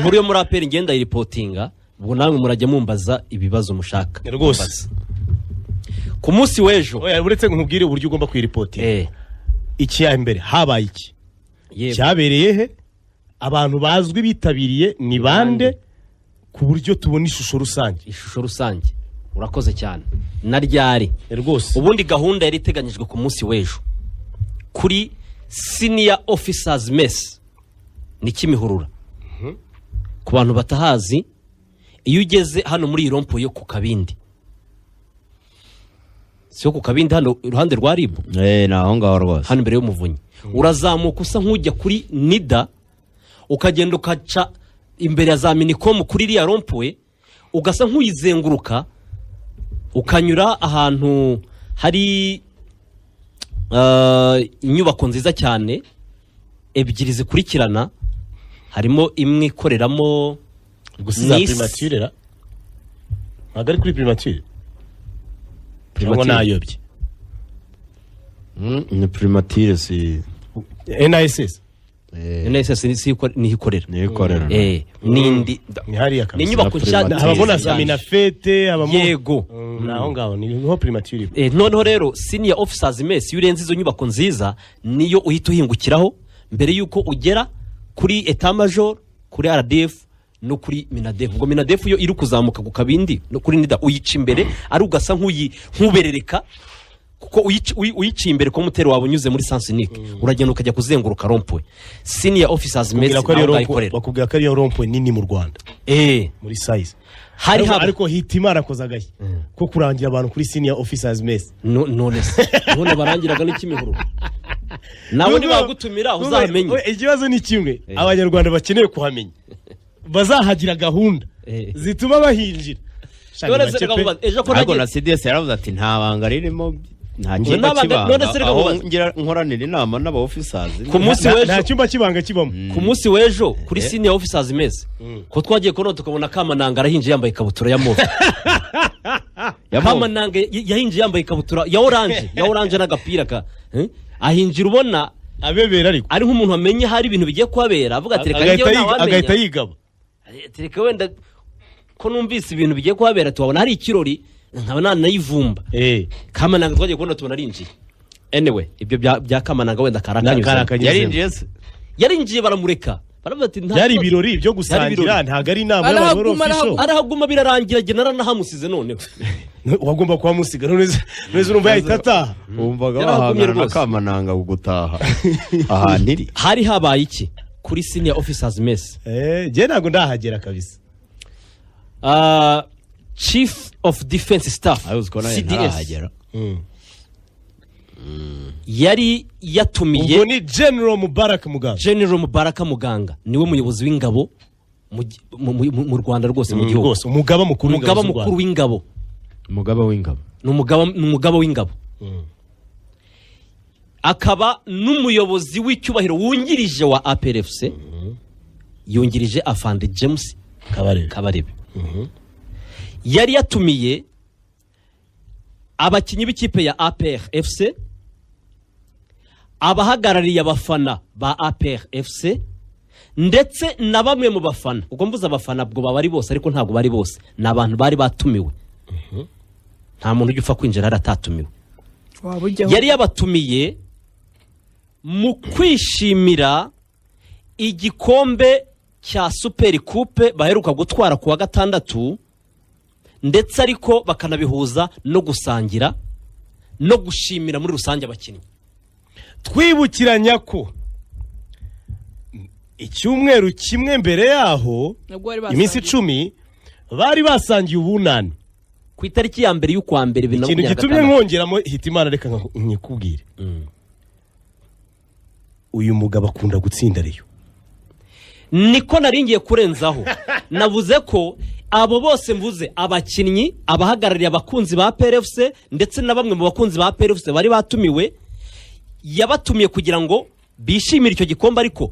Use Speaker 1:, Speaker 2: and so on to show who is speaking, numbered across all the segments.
Speaker 1: Inkuru yo muri APR ngenda iripotinga, ubwo namwe murajya mumbaza ibibazo mushaka.
Speaker 2: Rwose.
Speaker 1: Mumbaza. Ku munsi w'ejo.
Speaker 2: Oya, uretse ngo nkubwire uburyo ugomba kuyiripotinga. Iki ya mbere, habaye iki?
Speaker 1: Yego.
Speaker 2: Cyabereye he? Abantu bazwi bitabiriye ni bande, ku buryo tubona ishusho rusange?
Speaker 1: Ishusho rusange, urakoze cyane. Na ryari?
Speaker 2: Rwose.
Speaker 1: Ubundi gahunda yari iteganyijwe ku munsi w'ejo kuri Senior Officers Mess ni Kimihurura. Ku bantu batahazi, iyo ugeze hano muri iyi rond-point yo ku Kabindi, si yo ku Kabindi, hano iruhande rwa RIB?
Speaker 3: Eh, ni aho ngaho rwose.
Speaker 1: Hano imbere y'Umuvunyi, urazamuka usa nk'ujya kuri NIDA, ukagenda ukaca imbere ya za MINICOM kuri iriya rond-point, ugasa nk'uyizenguruka, ukanyura ahantu hari inyubako nziza cyane ebyiri zikurikirana, harimo imwe ikoreramo
Speaker 2: Gusa za
Speaker 1: Nice.
Speaker 2: Primature ra, ntabwo ari kuri Primature cyangwa
Speaker 1: Primature.
Speaker 2: nayobye?
Speaker 3: Ni Primature, si?
Speaker 2: NISS.
Speaker 1: NSS niho ikorera.
Speaker 3: Niyo ikorera.
Speaker 1: N'indi
Speaker 2: Ni hariya
Speaker 1: ni
Speaker 2: kabisa.
Speaker 1: inyubako nshya.
Speaker 3: Primature.
Speaker 2: Habamo na
Speaker 1: nziza
Speaker 2: za MINAFFET, habamo.
Speaker 1: Yego.
Speaker 2: Ni aho ngaho, niho Primature iba.
Speaker 1: Noneho rero Senior Officers Mess, iyo urenze izo nyubako nziza, niyo uhita uhingukiraho mbere y'uko ugera kuri État Major, kuri RDF no kuri MINADEF. Ubwo MINADEF yo iri kuzamuka ku Kabindi no kuri NIDA, uyica imbere, ari ugasa nk'uberereka, kuko uyiciye imbere ko moteri wawe unyuze muri sens unique, uragenda ukajya kuzenguruka rond-point Senior Officers Mess.
Speaker 2: Bakubwira ko ariyo
Speaker 1: naho
Speaker 2: rond-point-
Speaker 1: ikorera.
Speaker 2: Bakubwira ko ariyo rond-point nini mu Rwanda muri size.
Speaker 1: Hari
Speaker 2: Ariko-
Speaker 1: haba
Speaker 2: Ariko Hitimana akoze agashya ko kurangira abantu kuri Senior Officers Mess.
Speaker 1: None se none barangiraga n'Ikimihurura? Nawe nibagutumira uzamenye.
Speaker 2: Ikibazo ni kimwe, Abanyarwanda bakeneye kuhamenya, bazahagira gahunda zituma bahinjira.
Speaker 1: None se reka nkubaze, ejo ko
Speaker 3: Ariko
Speaker 1: nagiye
Speaker 3: na CDS yaravuze ati nta banga ririmo, nta cyumba
Speaker 1: Nta none se
Speaker 3: cy'ibanga
Speaker 1: reka
Speaker 3: aho
Speaker 1: nkubaze.
Speaker 3: ngira nkoranira inama n'aba officers.
Speaker 1: Ku munsi
Speaker 2: Nta
Speaker 1: w'ejo
Speaker 2: cyumba cy'ibanga kibamo.
Speaker 1: Ku munsi w'ejo kuri Senior Officers Mess, ko twagiye kubona tukabona Kamananga arahinjiye yambaye ikabutura ya mauve.
Speaker 3: Ya mauve.
Speaker 1: Kamananga yahinjiye yambaye ikabutura ya orange n'agapira ka ahinjira ubona
Speaker 2: Abebera ariko.
Speaker 1: ari nk'umuntu wamenye hari ibintu bigiye kuhabera, avuga ati reka
Speaker 2: Agahita
Speaker 1: njyewe
Speaker 2: agahita
Speaker 1: ntawamenya.
Speaker 2: yigaba.
Speaker 1: Ati reka wenda ko numvise ibintu bigiye kuhabera, tuhabona hari ikirori, nkaba nanayivumba. Kamananga twagiye kubona tubona arinjiye. Anyway, ibyo bya Kamananga wenda karakanyuze.
Speaker 2: Karakanyuzemo.
Speaker 3: Yarinjiye se?
Speaker 1: Yarinjiye, baramureka, baravuga ati nta
Speaker 2: Byari
Speaker 1: kibazo.
Speaker 2: ibirori byo
Speaker 1: Byari
Speaker 2: gusangira,
Speaker 1: ibirori.
Speaker 2: ntabwo ari inama y'abantu bari
Speaker 4: Arahaguma,
Speaker 2: official.
Speaker 4: arahaguma.
Speaker 1: Arahaguma birarangira, jye naranahamusize noneho.
Speaker 2: Wagomba kuhamusiga, none se urumva yahita ataha?
Speaker 3: Wumvaga
Speaker 1: Yarahagumye
Speaker 3: bahangana na
Speaker 1: rwose.
Speaker 3: Kamananga gutaha ahantu iri.
Speaker 1: Hari habaye iki kuri Senior Officers Mess?
Speaker 2: Njye ntabwo ndahagera kabisa.
Speaker 1: Chief of Defense Staff,
Speaker 3: Ayo, uziko nawe
Speaker 1: CDS,
Speaker 3: ntarahagera.
Speaker 1: yari yatumiye
Speaker 2: Ubwo ni General Mubarak Muganga.
Speaker 1: General Mubaraka Muganga, niwe muyobozi w'ingabo mu Rwanda rwose, mu gihugu.
Speaker 2: Rwose, umugaba mukuru w'ingabo
Speaker 1: Umugaba
Speaker 2: z'u
Speaker 1: mukuru
Speaker 2: Rwanda.
Speaker 1: w'ingabo.
Speaker 3: Umugaba w'ingabo.
Speaker 1: Ni umugaba w'ingabo, akaba n'umuyobozi w'icyubahiro wungirije wa APRFC, yungirije Afande James
Speaker 2: Kabarebe.
Speaker 1: Kabarebe. Yari yatumiye abakinnyi b'ikipe ya APR FC, abahagarariye abafana ba APR FC, ndetse na bamwe mu bafana. Ubwo mvuze abafana, ubwo baba ari bose, ariko ntabwo bari bose, ni abantu bari batumiwe. Nta muntu ujya upfa kwinjira hari atatumiwe.
Speaker 4: Waba ujyaho.
Speaker 1: Yari yabatumiye mu kwishimira igikombe cya Super Coupe baheruka gutwara ku wa gatandatu, ndetse ariko bakanabihuza no gusangira no gushimira muri rusange abakinnyi.
Speaker 2: Twibukiranya ko icyumweru kimwe mbere yaho,
Speaker 4: Nabwo bari
Speaker 2: iminsi
Speaker 4: basangiye.
Speaker 2: 10, bari basangiye ubunani.
Speaker 1: Ku itariki ya mbere y'ukwa mbere bibiri na
Speaker 2: Ikintu
Speaker 1: makumyabiri na
Speaker 2: gitumye
Speaker 1: gatandatu.
Speaker 2: nkongeramo Hitimana, reka nkikubwire, uyu mugabo akunda gutsinda Rayon.
Speaker 1: Niko nari ngiye kurenzaho. Navuze ko abo bose mvuze, abakinnyi, abahagarariye abakunzi ba PRFC, ndetse na bamwe mu bakunzi ba PRFC bari batumiwe, yabatumiye kugira ngo bishimire icyo gikombe, ariko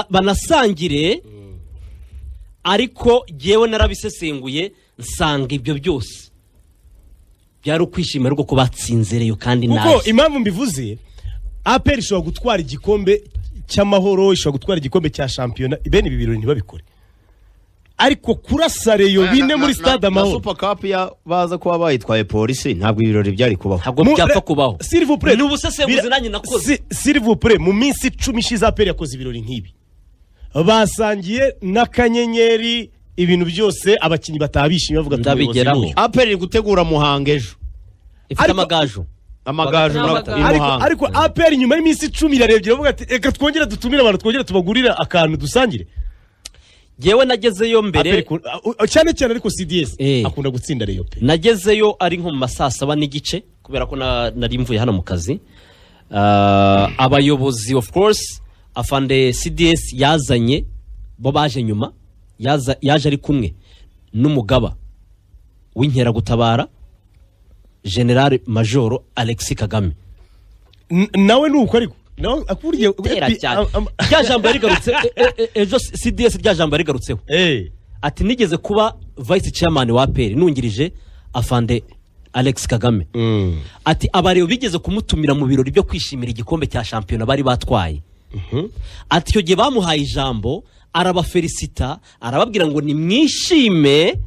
Speaker 1: banasangire. Ariko jyewe narabisesenguye, nsanga ibyo byose byari ukwishimira ariko ko batsinze Rayon kandi
Speaker 2: Kuko
Speaker 1: nabi.
Speaker 2: impamvu mbivuze, APR ishobora gutwara igikombe. cy'amahoro, ishobora gutwara igikombe cya shampiyona, bene ibi birori ntibabikore. Ariko kurasa Rayon 4 muri Stade
Speaker 3: Na
Speaker 2: Amahoro,
Speaker 3: Super Cup ya baza kuba bayitwaye Polisi, ntabwo ibirori byari kubaho.
Speaker 1: Ntabwo byapfa kubaho.
Speaker 2: S'il vous plaît.
Speaker 1: Ni ubusesenguzi nanjye nakoze.
Speaker 2: S'il vous plaît, mu minsi 10 ishize APR yakoze ibirori nk'ibi, basangiye n'akanyenyeri, ibintu byose, abakinnyi bataha bishimye bavuga ati umuyobozi
Speaker 1: Ndabigeraho.
Speaker 2: n'uyu.
Speaker 3: APR iri gutegura Muhanga ejo.
Speaker 1: Ifite amagaju.
Speaker 3: Amagaju
Speaker 4: Amagaju.
Speaker 3: i
Speaker 2: Ariko
Speaker 3: Muhanga.
Speaker 2: ariko APR nyuma y'iminsi 10 irarebye iravuga ati reka twongere dutumire abantu, twongere tubagurire akantu dusangire.
Speaker 1: Yewe, nagezeyo mbere.
Speaker 2: APR cyane cyane, ariko CDS akunda gutsinda Rayon pe.
Speaker 1: Nagezeyo ari nko mu ma saa saba n'igice, kubera ko nari mvuye hano mu kazi. Abayobozi, of course afande CDS yazanye, bo baje nyuma. Yaje ari kumwe n'umugaba w'inkeragutabara, General Majoro Alexis Kagame.
Speaker 2: Nawe ni uko, ariko nawe akuriye
Speaker 1: Tera cyane. Rya jambo yarigarutse ejo CDS, rya jambo yarigarutseho, ati nigeze kuba vice chairman wa APR nungirije afande Alex Kagame. Ati abareba bigeze kumutumira mu birori byo kwishimira igikombe cya shampiyona bari batwaye. Ati icyo gihe bamuhaye ijambo, arabafelicita, arababwira ngo nimwishime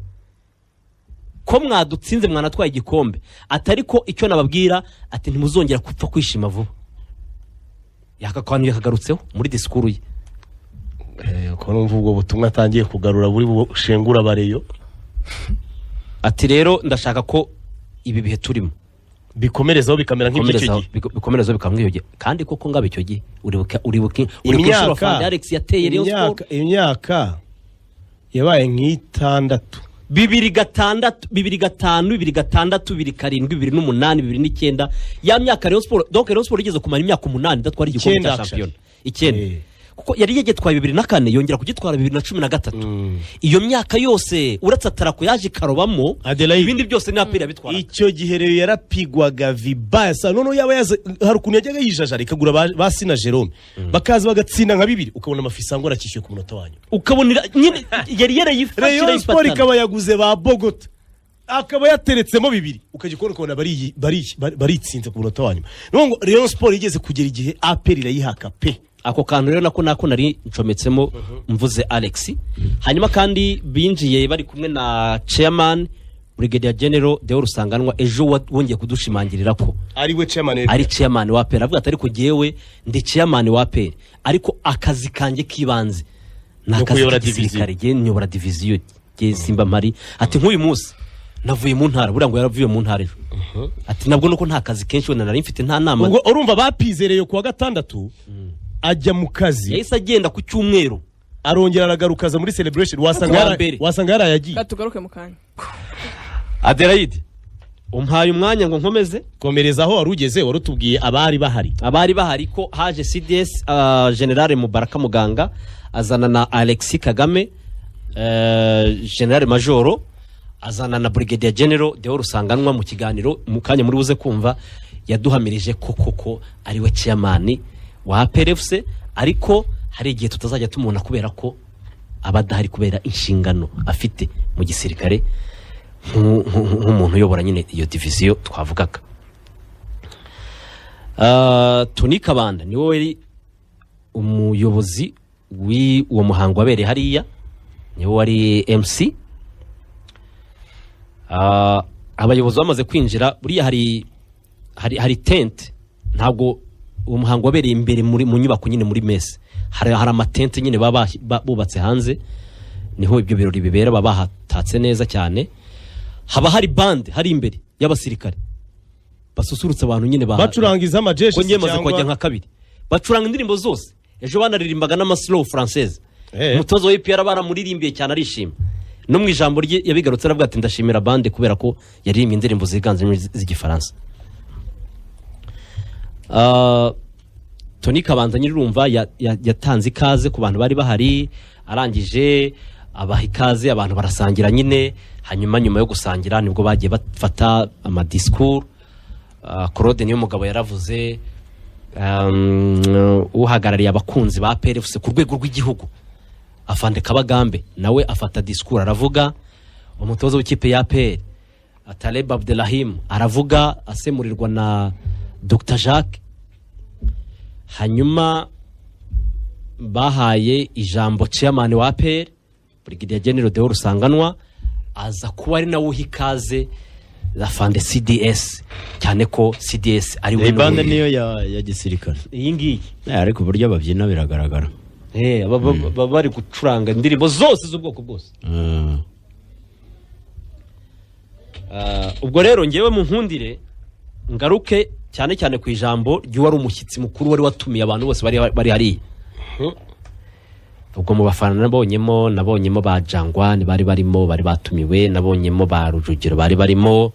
Speaker 1: ko mwadutsinze, mwanatwaye igikombe. Ati ariko icyo nababwira, ati ntimuzongera gupfa kwishima vuba. Yakakantu yakagarutseho muri disikuru ye.
Speaker 2: Ko numva ubwo butumwa atangiye kugarura buri bushengura abareyo.
Speaker 1: Ati rero ndashaka ko ibi bihe turimo
Speaker 2: bikomerezaho, bikamera nk'iby'icyo
Speaker 1: bikomerezaho
Speaker 2: gihe.
Speaker 1: Bikomerezaho bikaba nk'icyo gihe. Kandi koko ngaba icyo gihe uribuka inshuro Afande Alex yateye Rayon Sport?
Speaker 2: Imyaka yabaye nk'itandatu.
Speaker 1: 2006, 2005, 2006, 2007, 2008, 2009, ya myaka Rayon Sport. Donc Rayon Sport igeze kumara imyaka 8 idatwara igikombe
Speaker 2: 9
Speaker 1: cya
Speaker 2: actually.
Speaker 1: shampiyona. 9. Kuko yari yagitwaye 2004, yongera kugitwara 2013. Iyo myaka yose, uretse Atarako yaje ikarobamo,
Speaker 2: Adelaide.
Speaker 1: ibindi byose ni APR yabitwara.
Speaker 2: Icyo gihe rero yarapigwaga vibaya sa. Noneho yaba yaza, hari ukuntu yajyaga yijajara ikagura ba Sina Jerome, bakaza bagatsinda nka bibiri, ukabona amafisango arakishyuye ku munota wanyu.
Speaker 1: Ukabonera nyine yari yarayifashe,
Speaker 2: Rayon Sport
Speaker 1: irayifatana.
Speaker 2: ikaba yaguze ba Bogota, akaba yateretsemo bibiri, ukajya kubona ukabona baritsinze ku munota wa nyuma. Ni ukuvuga ngo Rayon Sport igeze kugera igihe APR irayihaka pe.
Speaker 1: Ako kantu rero nako nari ncometsemo mvuze Alex. Hanyuma kandi binjiye bari kumwe na chairman, Brigadier General Deo Rusanganwa, ejo wongeye kudushimangirira ko
Speaker 2: ari we chairman.
Speaker 1: Ari chairman wa APR. Avuga ati ariko jyewe ndi chairman wa APR, ariko akazi kanjye k'ibanze ni
Speaker 2: Ni
Speaker 1: akazi
Speaker 2: ukuyobora.
Speaker 1: k'igisirikare, jye nyobora diviziyo, jye simba mpari. Ati nk'uyu munsi navuye mu ntara, buriya ngo yaravuye mu ntara ejo. Ati nabwo nuko nta kazi kenshi wenda nari mfite, nta nama.
Speaker 2: Ubwo urumva bapizereye kuwa gatandatu ajya mu kazi.
Speaker 1: Yahise agenda ku cyumweru.
Speaker 2: Arongera aragaruka aza muri celebration, wasanga
Speaker 1: Kuwa mbere.
Speaker 2: wasanga yarayagiye.
Speaker 4: Reka tugaruke mu kanya.
Speaker 1: Adelaide, umpaye umwanya ngo nkomeze.
Speaker 2: Komereza aho wari ugeze, wari utubwiye abari bahari.
Speaker 1: Abari bahari, ko haje CDS, General Mubaraka Muganga, azana na Alexis Kagame, General Majoro, azana na Brigadier General Deo Rusanganwa. Mu kiganiro mu kanya muri buze kumva, yaduhamirije ko koko ari we chairman wa APRFC, ariko hari igihe tutazajya tumubona kubera ko aba adahari kubera inshingano afite mu gisirikare nk'umuntu uyobora nyine iyo diviziyo twavugaga. Tony Kabanda niwe wari umuyobozi w'uwo muhango wabereye hariya, niwe wari MC. Abayobozi bamaze kwinjira, buriya hari tente. Ntabwo uwo muhango wabereye imbere mu nyubako nyine muri mess, hari amatente nyine baba bubatse hanze, niho ibyo birori bibera, baba bahatatse neza cyane. Haba hari bande hari imbere y'abasirikare basusurutsa abantu nyine
Speaker 2: Bacuranga iz'amajeshi?
Speaker 1: Ko ngiye maze kuhajya nka kabiri, bacuranga indirimbo zose. Ejo banaririmbaga n'amaslow française. Umutoza wa APR baramuririmbiye cyane, arishima. No mu ijambo rye yabigarutse, aravuga ati ndashimira bande kubera ko yaririmbye indirimbo ziganjemo z'igifaransa. Tony Kabanza nyir'urumva yatanze ikaze ku bantu bari bahari, arangije abaha ikaze, abantu barasangira nyine. Hanyuma nyuma yo gusangira nibwo bagiye bafata amadisikuru. Claude niyo mugabo yaravuze, uhagarariye abakunzi ba PRFC ku rwego rw'igihugu, Afande Kabagambe, nawe afata disikuru aravuga. Umutoza w'ikipe ya APR, Taleb Abdelrahim, aravuga asemurirwa na Dr Jacques. Hanyuma Bahaye ijambo chairman wa APR, Brigadier General Deo Rusanganwa, aza kuba ari nawe uha ikaze afande CDS, cyane ko CDS ari we
Speaker 3: Iyi bande
Speaker 1: n'ubundi.
Speaker 3: niyo ya gisirikare.
Speaker 1: Iyi ngiyi.
Speaker 3: Ariko uburyo babyina biragaragara.
Speaker 1: Baba bari gucuranga indirimbo zose z'ubwoko bwose. Ubwo rero ngewe mu nkundire ngaruke cyane cyane ku ijambo ry'uwari umushyitsi mukuru wari watumiye abantu bose bari hariya. Ubwo mu bafana nabonyemo ba Jangwani bari barimo, bari batumiwe, nabonyemo ba Rujugiro bari barimo,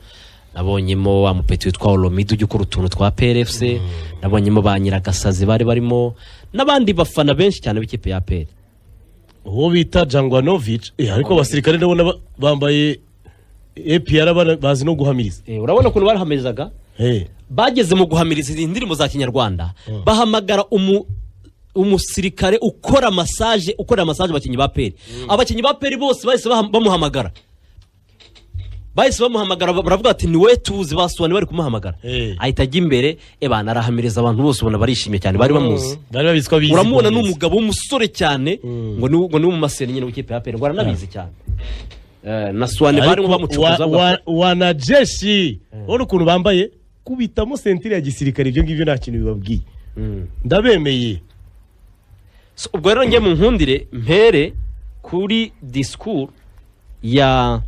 Speaker 1: nabonyemo wa mupeti witwa Olomide ujya ukora utuntu twa PRFC, nabonyemo ba Nyiragasazi bari barimo, n'abandi bafana benshi cyane b'ikipe ya APR.
Speaker 2: Uwo bita Jangwanovic, ariko abasirikare ndabona bambaye APR, bazi no guhamiriza.
Speaker 1: Urabona ukuntu barahamirizaga? Bageze mu guhamiriza izi ndirimbo za kinyarwanda, bahamagara umusirikare ukora massage, ukorera massage abakinnyi ba APR. Abakinnyi ba APR bose bahise bamuhamagara, bahise bamuhamagara, baravuga ati ni we tuzi, basuwane bari kumuhamagara. Ahita ajya imbere, ebana arahamiriza, abantu bose ubona barishimye cyane, bari bamuzi.
Speaker 2: Bari babizi ko abizi
Speaker 1: Uramubona ni
Speaker 2: guhamiriza.
Speaker 1: umugabo w'umusore cyane, ngo ni umumaseri nyine w'ikipe ya APR, ngo aranabizi cyane. Na Suwane barimo
Speaker 2: Ariko
Speaker 1: bamucukuza.
Speaker 2: Wanajeshi ubona ukuntu bambaye, kubitamo ceinture ya gisirikare, ibyo ngibyo nta kintu bibabwiye. Ndabemeye.
Speaker 1: So, ubwo rero njye mu nkundire mpere kuri discours ya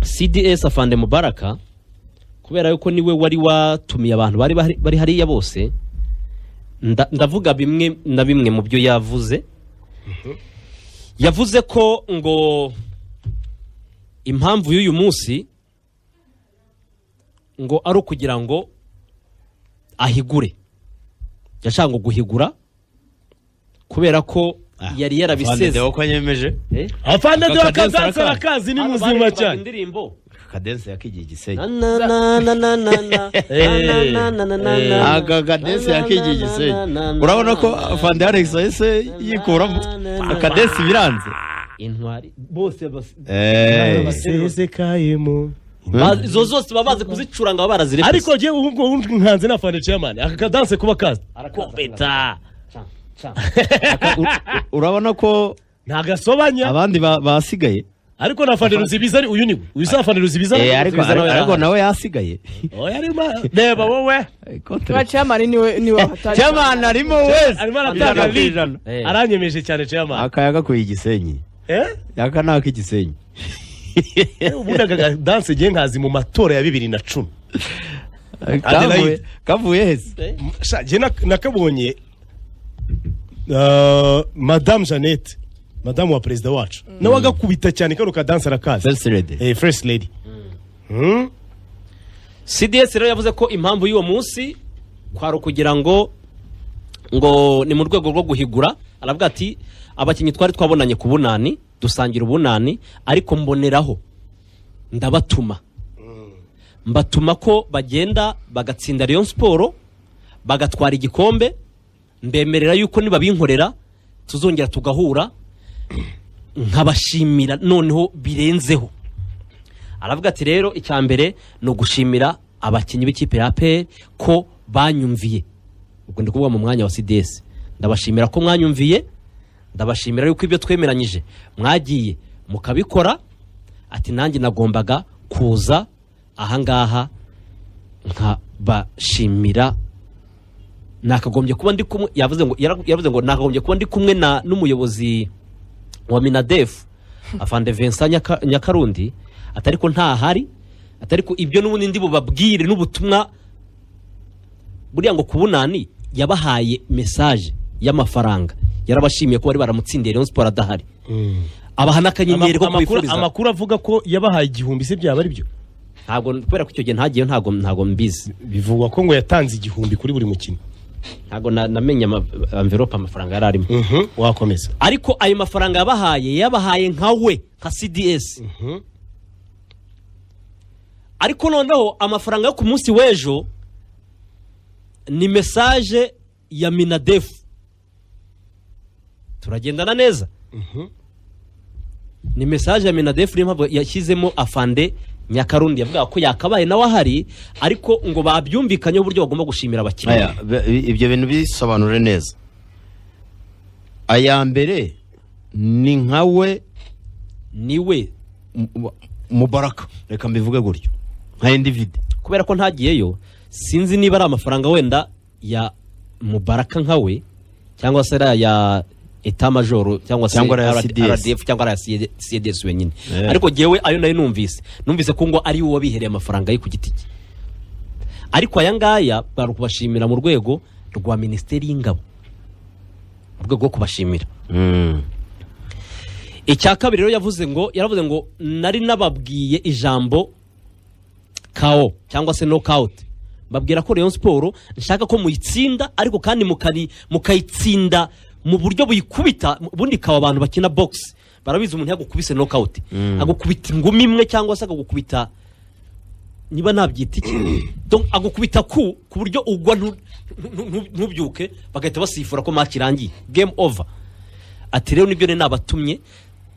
Speaker 1: CDS Afande Mubaraka, kubera yuko niwe wari watumiye abantu bari bari hariya bose. Ndavuga bimwe na bimwe mu byo yavuze. Yavuze ko ngo impamvu y'uyu munsi ngo ari ukugira ngo ahigure, yashaka ngo guhigura kubera ko yari yarabiseze.
Speaker 3: Deo ko nyemeje.
Speaker 1: Eh?
Speaker 2: Afande
Speaker 3: Aka
Speaker 2: Deo
Speaker 3: kadensi
Speaker 2: akadansi
Speaker 3: arakazi.
Speaker 2: Arakazi ni
Speaker 1: Hano
Speaker 2: muzima
Speaker 1: baririmbaga
Speaker 2: cyane.
Speaker 1: indirimbo.
Speaker 3: Kadensi yakigiye Igisenyi.
Speaker 1: Na na na na na na na na na na na na.
Speaker 3: Aka kadensi yakigiye Igisenyi, urabona ko afande Alex yahise yikuramo akadensi, biranze.
Speaker 1: Intwari bose
Speaker 2: Basezekayemo.
Speaker 1: Izo zose baba bazi kuzicuranga, baba barazirepese.
Speaker 2: Ariko njyewe ubu ngubu nkanze na afande chairman, aka kadanse kuba kazi.
Speaker 1: Kubita.
Speaker 3: Urabona ko
Speaker 2: Ntagasobanya.
Speaker 3: abandi basigaye.
Speaker 2: Ariko na afande Ruzibiza ari uyu, niwe uyu si afande Ruzibiza.
Speaker 3: Ariko
Speaker 1: Ruzibiza nawe
Speaker 3: ariko
Speaker 1: yarahari.
Speaker 3: Nawe yasigaye.
Speaker 2: Oya, arimo reba wowe.
Speaker 4: Ba chairman niwe hatari.
Speaker 3: Chairman arimo wese.
Speaker 2: Arimo aratanga
Speaker 3: Ijana ku
Speaker 2: lead.
Speaker 3: ijana.
Speaker 2: Aranyemeje cyane chairman.
Speaker 3: Akayaga kuye Igisenyi. Aka ni ak'igisenyi.
Speaker 2: Ubundi aka kadanse ngiye nkazi mu matora ya 2010. Adelaide.
Speaker 3: Kavuye hese?
Speaker 2: Sha, njye nakabonye Madame Jeannette, madamu wa perezida wacu, nawe agakubita cyane kano kadanse arakazi.
Speaker 3: First lady.
Speaker 2: First lady.
Speaker 1: CDS rero yavuze ko impamvu y'uwo munsi kwari ukugira ngo ni mu rwego rwo guhigura. Aravuga ati abakinnyi twari twabonanye ku bunani, dusangira ubunani, ariko mboneraho ndabatuma, mbatuma ko bagenda bagatsinda Rayon Sport, bagatwara igikombe, mbemerera yuko nibabinkorera tuzongera tugahura nkabashimira noneho birenzeho. Aravuga ati rero icya mbere ni ugushimira abakinnyi b'ikipe ya APR ko banyumviye. Ubwo ndi kuvuga mu mwanya wa CDS, ndabashimira ko mwanyumviye, ndabashimira yuko ibyo twemeranyije mwagiye mukabikora. Ati nanjye nagombaga kuza ahangaha nkabashimira, nakagombye kuba ndi kumwe, yavuze ngo nakagombye kuba ndi kumwe na n'umuyobozi wa MINADEF, afande Vincent Nyakarundi, atari ko ntahari, atari ko ibyo n'ubundi ndi bubabwire n'ubutumwa. Buriya ngo kubunani yabahaye message y'amafaranga, yarabashimiye ko bari baramutsindiye Rayon Sport adahari, abaha n'akanyenyeri ko kubifuriza.
Speaker 2: Amakuru avuga ko yabahaye 1000, se byaba ari byo?
Speaker 1: Ntabwo, kubera ko icyo gihe ntagiye, ntabwo mbizi.
Speaker 2: Bivugwa ko ngo yatanze 1000 kuri buri mukinnyi.
Speaker 1: Ntabwo namenye envelope amafaranga yari arimo.
Speaker 2: Wakomeza.
Speaker 1: Ariko ayo mafaranga yabahaye nka we nka CDS. Ariko noneho amafaranga yo ku munsi w'ejo ni message ya MINADEF, turagendana neza, ni message ya MINADEF, niyo mpamvu yashyizemo afande Nyakarundi. Yavuga ko yakabaye nawe ahari, ariko ngo babyumvikanyeho uburyo bagomba gushimira abakinnyi.
Speaker 3: Aya, ibyo bintu bisobanure neza. Aya mbere ni nkawe,
Speaker 1: Niwe.
Speaker 3: Mubaraka, reka mbivuge gutyo, nka individu.
Speaker 1: Kubera ko ntagiyeyo, sinzi niba ari amafaranga wenda ya Mubaraka nkawe, cyangwa se ari aya état-major, cyangwa se
Speaker 3: Cyangwa ari aya CDS.
Speaker 1: RDF, cyangwa ari aya CDS wenyine.
Speaker 3: Eh.
Speaker 1: Ariko jyewe ayo nayo numvise ko ngo ari we wabihereye amafaranga ye ku giti cye, ariko aya ngaya bari kubashimira mu rwego rwa Minisiteri y'Ingabo, mu rwego rwo kubashimira. Icya kabiri rero, yavuze ngo, yaravuze ngo nari nababwiye ijambo KO cyangwa se knockout, babwira ko Rayon Sport nshaka ko muyitsinda, ariko kandi mukayitsinda mu buryo buyikubita. Ubundi KO, abantu bakina box barabizi, umuntu yagukubise knockout, agukubita ingumi imwe cyangwa se akagukubita, niba nabyita iki, donc agukubita ku buryo ugwa ntubyuke, bagahita basifura ko match irangiye, game over. Ati rero nibyo nari nabatumye,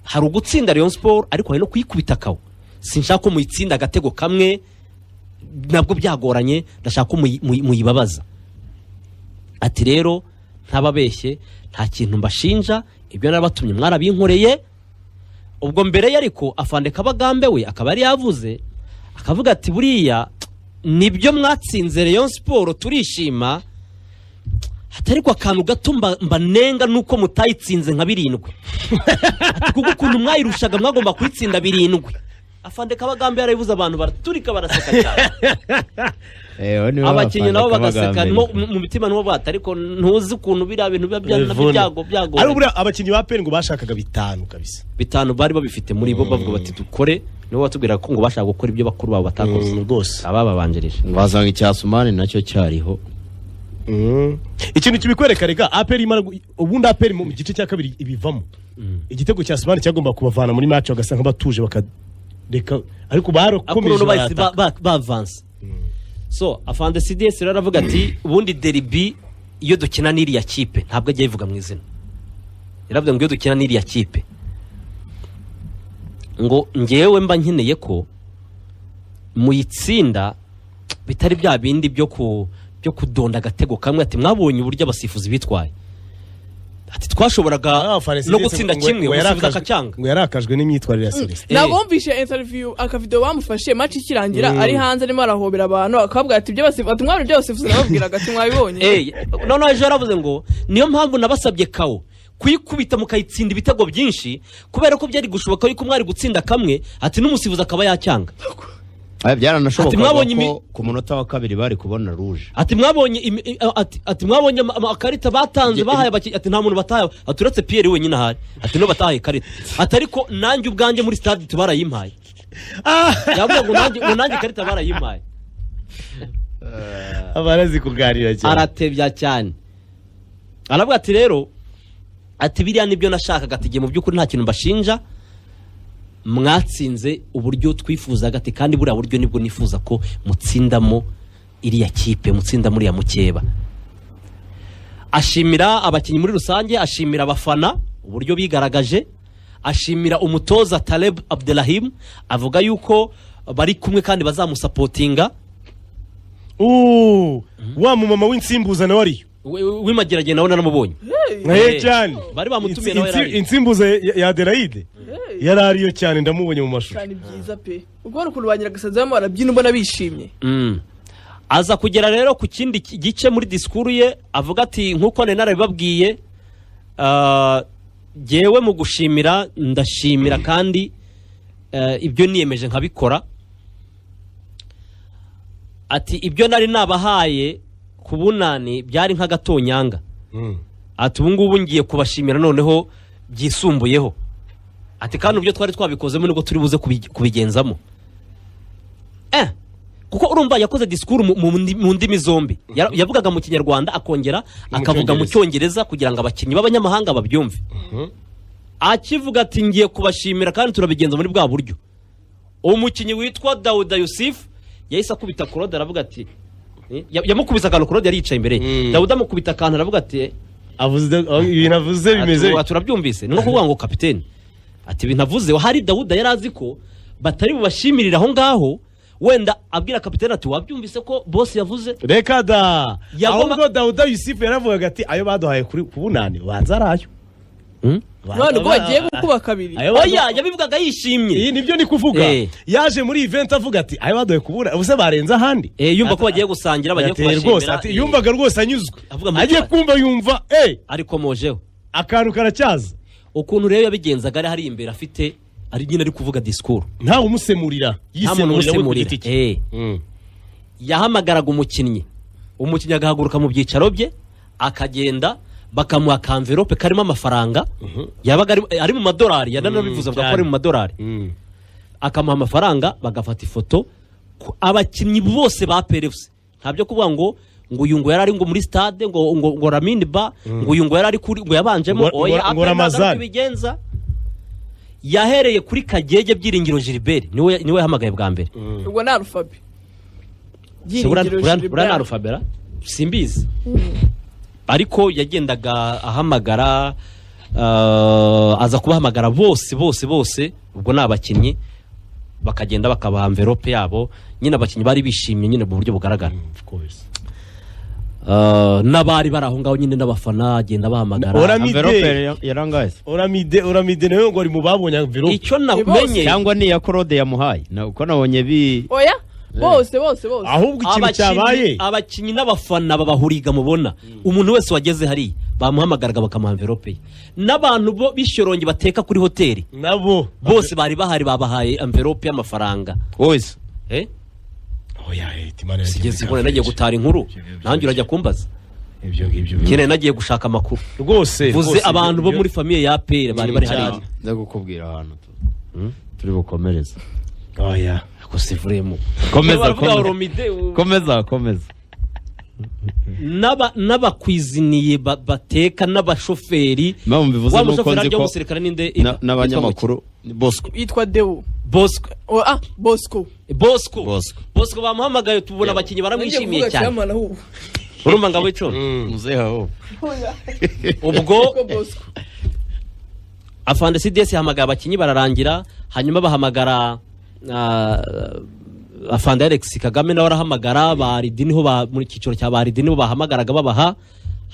Speaker 1: hari ugutsinda Rayon Sport, ariko hari no kuyikubita KO. Sinshaka ko muyitsinda agatego kamwe, nabwo byagoranye, ndashaka ko muyibabaza. Ati rero ntababeshye, nta kintu mbashinja, ibyo narabatumye mwarabinkoreye. Ubwo mbere ye ariko afande Kabagambe we akaba yari yavuze, akavuga ati buriya nibyo mwatsinze Rayon Sport turishima, ati ariko akantu gato mbanenga nuko mutayitsinze nka 7, ati kuko ukuntu mwayirushaga mwagomba kuyitsinda 7. Afande Kabagambe yarabivuze, abantu baraturika baraseka cyane, abakinnyi nabo bagaseka mu mitima nibo bata, ariko ntuzi ukuntu biriya bintu biba
Speaker 2: Bivuna.
Speaker 1: byago byago.
Speaker 2: Ariko buriya abakinnyi ba APR ngo bashakaga 5 kabisa.
Speaker 1: 5 bari babifite muri bo, bavuga bati dukore. Nibo batubwira ko ngo bashaka gukora ibyo bakuru babo batakoze,
Speaker 2: Rwose.
Speaker 1: abababanjirije.
Speaker 3: Wasanga icya Sumani nacyo cyariho.
Speaker 2: Ikintu kibikwereka reka, APR imara ubundi APR mu gice cya kabiri ibivamo igitego cya Sumani cyagomba kubavana muri match, bagasa nk'abatuje bakareka, ariko barakomeje
Speaker 1: Akuru bahise
Speaker 2: barataka.
Speaker 1: Bavanse. So afande CDS rero aravuga ati ubundi derby iyo dukina n'iriya kipe, ntabwo ajya yivuga mu izina, yaravuze ngo iyo dukina n'iriya kipe, ngo ngewe mba nkeneye ko muyitsinda bitari bya bindi byo kudonda agatego kamwe. Ati mwabonye uburyo abasifuzi bitwaye, ati twashoboraga
Speaker 2: Ah, Fares
Speaker 1: no
Speaker 2: ndetse
Speaker 1: gutsinda kimwe,
Speaker 2: ngo
Speaker 1: umusifuzi
Speaker 2: yarakajwe
Speaker 1: akacyanga.
Speaker 2: Ngo yarakajwe n'imyitwarire ya Celestin.
Speaker 4: Ntabwo wumvishe interview, akavideo bamufashe match ikirangira, ari hanze arimo arahobera abantu, akababwira ati ibyo basifuzi, ati mwabonye ibyo basifuzi nababwiraga, ati mwabibonye.
Speaker 1: Noneho ejo yaravuze ngo niyo mpamvu nabasabye KO, kuyikubita mukayitsinda ibitego byinshi, kubera ko byari gushoboka yuko mwari gutsinda kamwe, ati n'umusifuzi akaba yacyanga.
Speaker 3: Aya, byaranashobokaga
Speaker 1: Ati mwabonye
Speaker 3: ko ku munota wa kabiri bari kubona rouge.
Speaker 1: Ati mwabonye ati mwabonye amakarita batanze, bahaye abakinnyi, ati nta muntu batahaye, ati uretse Pierre wenyine ahari, ati no batahaye ikarita, ati ariko nanjye ubwanjye muri stade barayimpaye. Yavuga ngo nanjye ikarita barayimpaye.
Speaker 2: Abarazi kuganira cyane.
Speaker 1: Aratebya cyane, aravuga ati rero, ati biriya nibyo nashakaga, ati igihe mu by'ukuri nta kintu mbashinja, mwatsinze uburyo twifuzaga, ati kandi buriya buryo nibwo nifuza ko mutsindamo iriya kipe, mutsinda muri mukeba. Ashimira abakinnyi muri rusange, ashimira abafana uburyo bigaragaje, ashimira umutoza Taleb Abdelrahim, avuga yuko bari kumwe kandi bazamusapotinga.
Speaker 2: Wa mumama w'insimbuza nawe ariyo.
Speaker 1: W'imageragere nawe naramubonye.
Speaker 2: Eh, cyane.
Speaker 1: Bari bamutumiye, nawe yari ariyo.
Speaker 2: Insimbuza ya Adelaide yari ariyo cyane, ndamubonye mu mashusho.
Speaker 4: Cyane, byiza pe, ubwo ukuntu ba Nyiragasazi barimo barabyina ubona bishimye.
Speaker 1: Aza kugera rero ku kindi gice muri disikuru ye, avuga ati nk'uko nari narabibabwiye, jyewe mu gushimira ndashimira kandi ibyo niyemeje nkabikora, ati ibyo nari nabahaye ku bunani byari nk'agatonyanga, ati ubu ngubu ngiye kubashimira noneho byisumbuyeho, ati kandi uburyo twari twabikozemo nibwo turi buze kubigenzamo. Kuko urumva yakoze disikuru mu ndimi zombi. Yavugaga mu Kinyarwanda, akongera
Speaker 2: Mu
Speaker 1: akavuga mu Cyongereza kugira ngo abakinnyi b'abanyamahanga babyumve. Akivuga ati ngiye kubashimira kandi turabigenza muri bwa buryo, umukinnyi witwa Dawuda Yusufu yahise akubita Claude, aravuga ati yamukubise akantu. Claude yari yicaye imbere ye. Dawuda amukubita akantu, aravuga ati
Speaker 2: Avuze ibintu avuze bimeze
Speaker 1: ati, turabyumvise, ni nko kuvuga ngo kapiteni ati ibintu avuze hari. Dawuda yari azi ko batari bubashimirire aho ngaho, wenda abwira kapiteni ati wabyumvise ko boss yavuze.
Speaker 2: Reka da.
Speaker 1: Yagomba-
Speaker 2: Ahubwo Dawuda Yusufu yaravugaga ati ayo baduhaye kuri ku bunani banza ari ayo.
Speaker 4: None ubwo bagiye gukuba kabiri.
Speaker 1: Oya, yabivugaga yishimye.
Speaker 2: Iyi nibyo ni kuvuga. Yaje muri event avuga ati ayo baduhe kubura ubuse barenze ahandi.
Speaker 1: Yumva ko bagiye gusangira, bagiye
Speaker 2: Yateye rwose
Speaker 1: kubashimira.
Speaker 2: Ati yumvaga rwose anyuzwe.
Speaker 1: Avuga mu
Speaker 2: Agiye
Speaker 1: mutima.
Speaker 2: kumva yumva
Speaker 1: Ariko mojeho
Speaker 2: akantu karacyaza.
Speaker 1: Ukuntu rero yabigenzaga, ari hari imbere afite, ari nyine ari kuvuga disikuru,
Speaker 2: ntawe umusemurira,
Speaker 1: nta muntu
Speaker 2: yisemurira we ku
Speaker 1: umusemurira.
Speaker 2: giti cye.
Speaker 1: Yahamagaraga umukinnyi, umukinnyi agahaguruka mu byicaro bye akagenda, bakamuha akamverope karimo amafaranga yabaga ari mu madolari. Yananabivuze, avuga ko ari mu madolari. Akamuha amafaranga, bagafata ifoto abakinnyi bose ba PRFC. Nta byo kuvuga ngo uyu ngo yari ari ngo muri stade, ngo Lamine Ba, ngo uyu ngo yari ari kuri, ngo yabanjemo. Oya,
Speaker 2: ngo
Speaker 1: APR ntabwo ari uko
Speaker 2: Ramazani.
Speaker 1: ibigenza. Yahereye kuri Kagege Byiringiro Gilbert, niwe yahamagaye bwa mbere.
Speaker 4: Ubwo ni arufabe.
Speaker 1: Se uriya ni alphabet? Simbizi, ariko yagendaga ahamagara, aza kubahamagara bose bose bose. Ubwo ni abakinnyi, bakagenda bakabaha envelope yabo nyine. Abakinnyi bari bishimye nyine mu buryo bugaragara.
Speaker 2: Of course.
Speaker 1: N'abari bari aho ngaho nyine n'abafana, agenda bahamagara.
Speaker 2: Oramide.
Speaker 3: Envelope yarangaye.
Speaker 2: Oramide nawe ngo ari mu babonye envelope.
Speaker 1: Icyo namenye
Speaker 3: Cyangwa ni iya Claude yamuhaye, uko nabonye bi
Speaker 4: Oya, bose bose bose.
Speaker 2: Ahubwo ikintu cyabaye,
Speaker 1: abakinnyi n'abafana babahuriga, mubona umuntu wese wageze hariya bamuhamagaraga bakamuha envelope ye, n'abantu bo b'Ishyorongi bateka kuri hoteli
Speaker 2: nabo
Speaker 1: bose bari bahari, babahaye envelope y'amafaranga.
Speaker 3: Wese.
Speaker 1: Eh?
Speaker 2: Oya, Timana yagiye
Speaker 1: Sigeze
Speaker 2: muri
Speaker 1: kubona nagiye
Speaker 2: conference.
Speaker 1: gutara inkuru, nanjye urajya kumbaza.
Speaker 2: Ibyo ngibyo
Speaker 1: Nyine nagiye gushaka amakuru.
Speaker 2: Rwose
Speaker 1: Vuze
Speaker 2: rwose,
Speaker 1: abantu bo muri famille ya APR bari bari hariya.
Speaker 3: Ndagukubwira ahantu turi bukomereze.
Speaker 2: Oya.
Speaker 1: Ako si vraiment.
Speaker 3: Komeza,
Speaker 1: Baravuga
Speaker 3: komeza.
Speaker 1: Oromide,
Speaker 3: Komeza, komeza.
Speaker 1: N'abakwiziniye bateka n'abashoferi.
Speaker 3: Impamvu mbivuze
Speaker 1: Wa
Speaker 3: ni uko
Speaker 1: mushoferi
Speaker 3: nzi
Speaker 1: arya
Speaker 3: ko
Speaker 1: w'umusirikare ninde?
Speaker 3: N'abanyamakuru Bosco.
Speaker 4: Yitwa Deo.
Speaker 1: Bosco.
Speaker 4: Oh, ah, Bosco.
Speaker 1: Bosco.
Speaker 3: Bosco.
Speaker 1: Bosco bamuhamagaye, tubona abakinnyi baramwishimiye cyane. Urumva ngabo icumi.
Speaker 3: Muzehe aho.
Speaker 1: Ubwo
Speaker 4: Bosco.
Speaker 1: Afande CDS yahamagaye abakinnyi bararangira, hanyuma bahamagara afande Alex Kagame nawe arahamagara ba Ridi, niho muri cyiciro cya ba Ridi niho bahamagaraga babaha.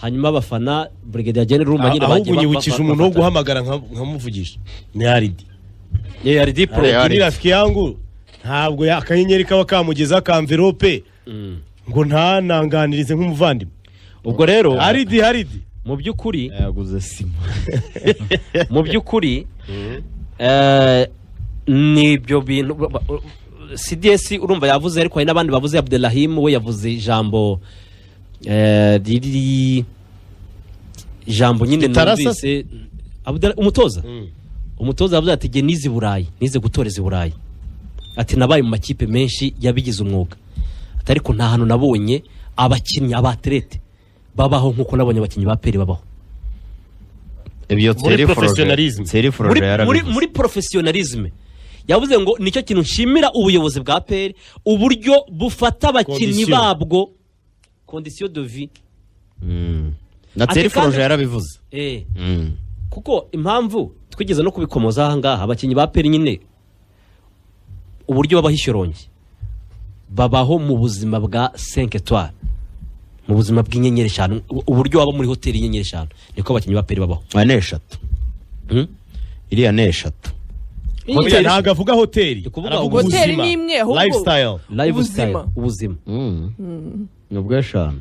Speaker 1: Hanyuma abafana, Brigadier General urumva nyine
Speaker 2: Ahubwo
Speaker 1: bagiye
Speaker 2: unyibukije umuntu wo
Speaker 1: bafatanya.
Speaker 2: guhamagara nkamuvugisha ni Aridi.
Speaker 1: Yeah, Aridi Pro.
Speaker 3: Aridi.
Speaker 2: Ni rafiki yangu, ntabwo akanyenyeri kaba kamugeza ka envelope ngo ntananganirize nk'umuvandimwe.
Speaker 1: Ubwo rero
Speaker 2: Aridi, Aridi.
Speaker 1: mu by'ukuri
Speaker 3: Yaguze sima.
Speaker 1: Mu by'ukuri ni ibyo bintu CDS urumva yavuze, ariko hari n'abandi bavuze. Abdelrahim we yavuze ijambo riri ijambo nyine
Speaker 2: Ritarasa.
Speaker 1: numvise. Umutoza yavuze ati: "Jye nize i Burayi, nize gutoreza i Burayi." Ati: "Nabaye mu makipe menshi yabigize umwuga." Ati: "Ariko nta hantu nabonye abakinnyi, abaterete babaho nk'uko nabonye abakinnyi ba APR babaho."
Speaker 3: Ibyo
Speaker 2: Muri
Speaker 3: Thierry Froger.
Speaker 2: professionalism.
Speaker 3: Thierry Froger yarabivuze.
Speaker 1: Muri professionalisme, yavuze ngo nicyo kintu nshimira ubuyobozi bwa APR, uburyo bufata abakinnyi
Speaker 2: Condition.
Speaker 1: babwo, condition de vie.
Speaker 3: Na
Speaker 1: Ati
Speaker 3: Thierry
Speaker 1: kandi-
Speaker 3: Froger yarabivuze.
Speaker 1: Kuko impamvu twigeze no kubikomoza aha ngaha, abakinnyi ba APR nyine uburyo babaho Ishyorongi, babaho mu buzima bwa 5 étoiles, mu buzima bw'inyenyeri 5. Uburyo waba muri hoteli y'inyenyeri 5, niko abakinnyi ba APR babaho.
Speaker 3: Aya ni 3. Iriya ni 3.
Speaker 2: Oya, ntabwo avuga hoteli.
Speaker 1: Ndi kuvuga
Speaker 2: Aravuga
Speaker 4: Hoteli
Speaker 2: ubuzima.
Speaker 4: ni imwe, ahubwo-
Speaker 2: Lifestyle.
Speaker 1: Lifestyle.
Speaker 4: Ubuzima.
Speaker 1: Ubuzima.
Speaker 3: Ni ubw'eshanu.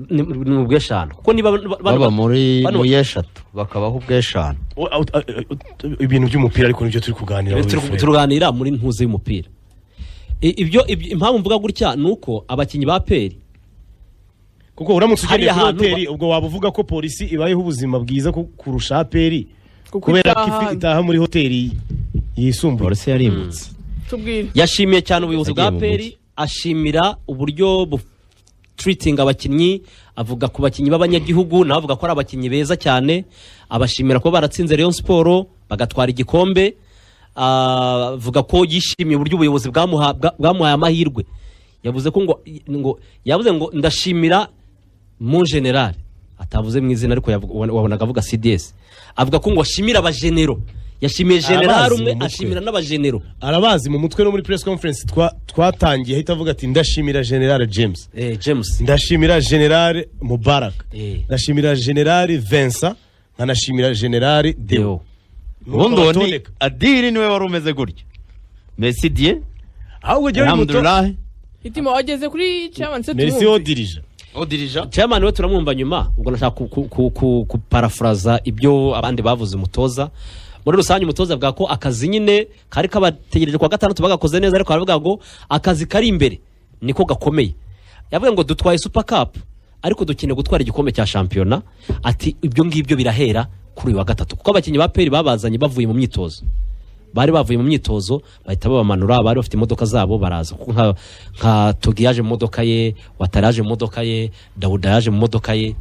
Speaker 1: Ni ubw'eshanu, kuko niba
Speaker 3: Baba muri
Speaker 1: bano-
Speaker 3: muri 3, bakabaho ubw'eshanu.
Speaker 2: Ibintu by'umupira ariko nibyo turi kuganira.
Speaker 1: Turuganira muri ntuze y'umupira. Ibyo impamvu mvuga gutya ni uko abakinnyi ba APR
Speaker 2: Kuko uramutse ugendeye
Speaker 1: hariya
Speaker 2: kuri
Speaker 1: hantu
Speaker 2: hoteli, ubwo waba uvuga ko Polisi ibayeho ubuzima bwiza kurusha APR,
Speaker 4: Kuko
Speaker 2: kubera ko
Speaker 4: itaha
Speaker 2: ifi
Speaker 4: ahandi.
Speaker 2: itaha muri hoteli yisumbuye.
Speaker 3: Polisi yarimutse.
Speaker 4: Tubwire.
Speaker 1: Yashimiye cyane ubuyobozi bwa
Speaker 3: Yagiye mu
Speaker 1: APR,
Speaker 3: mujyi.
Speaker 1: ashimira uburyo treating abakinnyi, avuga ku bakinnyi b'abanyagihugu, nawe avuga ko ari abakinnyi beza cyane, abashimira kuba baratsinze Rayon Sport bagatwara igikombe. Avuga ko yishimiye uburyo ubuyobozi bwamuhaye amahirwe. Yavuze ko ngo yavuze ngo ndashimira mu general, atavuze mu izina, ariko wabonaga avuga CDS. Avuga ko ngo ashimira abajenero, yashimiye general
Speaker 2: Arabazi
Speaker 1: umwe,
Speaker 2: mu mutwe.
Speaker 1: ashimira n'abajenero.
Speaker 2: Arabazi mu mutwe. No muri press conference twatangiye ahita avuga ati: "Ndashimira General James,
Speaker 1: James,
Speaker 2: ndashimira General Mubarak, ndashimira General Vincent." nkanashimira General Deo.
Speaker 3: Ubundi uwo ni
Speaker 2: Abatondeka.
Speaker 3: Adiri, niwe wari umeze gutya. Merci Dieu.
Speaker 2: Ahubwo jyewe muto.
Speaker 3: Alhamdulillah.
Speaker 4: Hitima, wageze kuri chairman se?
Speaker 2: Merci.
Speaker 4: Tumwumve.
Speaker 2: Odirija.
Speaker 3: Odirija.
Speaker 1: Chairman we turamwumva nyuma. Ubwo nashaka kuparafraza ibyo abandi bavuze. Umutoza muri rusange, umutoza avuga ko akazi nyine kari kabategereje kuwa gatandatu bagakoze neza, ariko aravuga ngo akazi kari imbere niko gakomeye. Yavuga ngo dutwaye Super Cup, ariko dukeneye gutwara igikombe cya shampiyona. Ati ibyo ngibyo birahera kuri uyu wa gatatu, kuko abakinnyi ba APR babazanye bavuye mu myitozo, bari bavuye mu myitozo bahita babamanura, bari bafite imodoka zabo baraza, kuko nka Togi yaje mu modoka ye, Watara yaje mu modoka ye, Dawuda yaje mu modoka ye.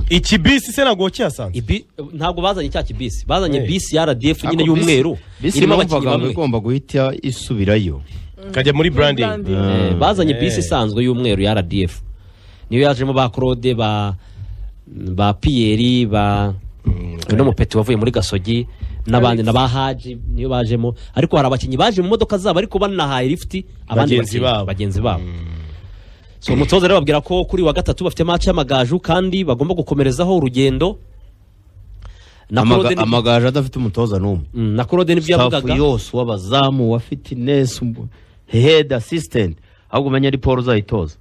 Speaker 2: Iki bisi se ntabwo wakihasanze?
Speaker 1: Ntabwo bazanye cya kibisi, bazanye bisi ya RDF nyine
Speaker 3: Ariko
Speaker 1: y'umweru
Speaker 3: bisi
Speaker 1: irimo abakinnyi
Speaker 3: numvaga ngo
Speaker 1: bamwe.
Speaker 3: igomba guhita isubirayo.
Speaker 2: Kajya muri branding.
Speaker 4: Branding.
Speaker 1: Bazanye bisi isanzwe y'umweru ya RDF, niyo yajemo ba Claude, ba Pierre, ba uno mupeti wavuye muri Gasogi n'abandi na ba Haji, niyo bajemo. Ariko hari abakinnyi baje mu modoka zabo, ariko banahaye lifuti abandi
Speaker 2: Bagenzi
Speaker 1: bakinnyi,
Speaker 2: babo.
Speaker 1: Bagenzi babo. So umutoza rero babwira ko kuri wa gatatu bafite match y'Amagaju kandi bagomba gukomerezaho urugendo na Claude
Speaker 3: Amagaju adafite umutoza n'umwe.
Speaker 1: Na Claude nibyo
Speaker 3: Staff
Speaker 1: yavugaga.
Speaker 3: yose, uw'abazamu, wa fitness, head assistant, ahubwo umenya ari Paul uzayitoza.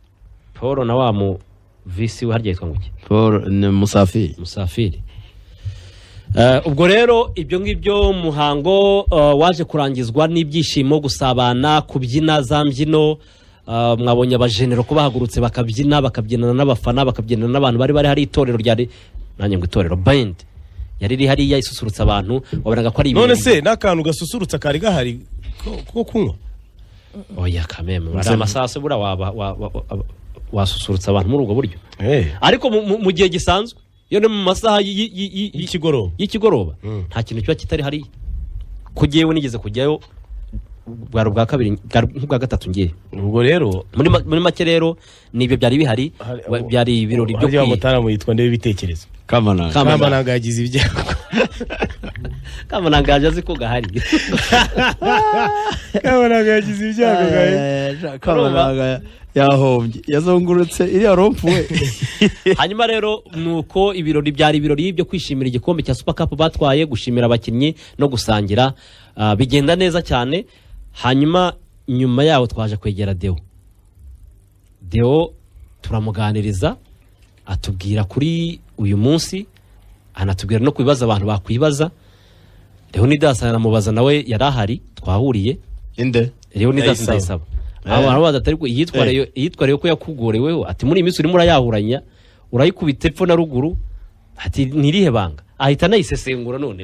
Speaker 1: Paul na wa mu visi we, harya yitwa ngo iki?
Speaker 3: Paul ni Musafiri.
Speaker 1: Musafiri. Ubwo rero ibyo ngibyo, muhango waje kurangizwa n'ibyishimo, gusabana, kubyina za mbyino. Mwabonye abajenero ko bahagurutse bakabyina, bakabyinana n'abafana, bakabyinana n'abantu bari hari itorero ryari, nanjye ngo itorero, band yari iri hariya isusurutsa abantu, wabonaga ko ari
Speaker 2: None
Speaker 1: ibirori.
Speaker 2: se n'akantu gasusurutsa kari gahari ko kunywa?
Speaker 1: Oya kameme, ari amasasu buriya wasusurutsa abantu muri ubwo buryo? Ariko mu gihe gisanzwe, iyo ni mu masaha
Speaker 2: y'ikigoroba.
Speaker 1: Y'ikigoroba, nta kintu kiba kitari hariya. Ko jyewe nigeze kujyayo, bwari ubwa kabiri, bwari nk'ubwa gatatu ngiye.
Speaker 2: Ubwo rero
Speaker 1: Muri make rero ni ibyo byari bihari. Byari ibirori byo
Speaker 2: harya wa mutaramu yitwa ndebe ibitekerezo?
Speaker 3: Kamananga.
Speaker 1: Kamananga.
Speaker 2: Kamananga yagize ibyago.
Speaker 1: Kamananga yaje azi ko gahari.
Speaker 2: Kamananga yagize ibyago gahe.
Speaker 3: Kamananga yahombye, yazungurutse iriya rond-point.
Speaker 1: Hanyuma rero ni uko ibirori byari ibirori byo kwishimira igikombe cya Super Cup batwaye, gushimira abakinnyi no gusangira. Bigenda neza cyane. Hanyuma nyuma yaho twaje kwegera Deo. Deo turamuganiriza, atubwira kuri uyu munsi, anatubwira no ku bibazo abantu bakwibaza. Leonidas aramubaza, nawe yari ahari twahuriye.
Speaker 3: Inde?
Speaker 1: Leonidas.
Speaker 2: Ndayisaba.
Speaker 1: Ndayisaba. Abantu barabaza ati ariko iyitwariye ko yakugoreweho, ati muri iyi minsi urimo urayahuranya, urayikubita epfo na ruguru, ati ntirihe banga? Ahita anayisesengura none.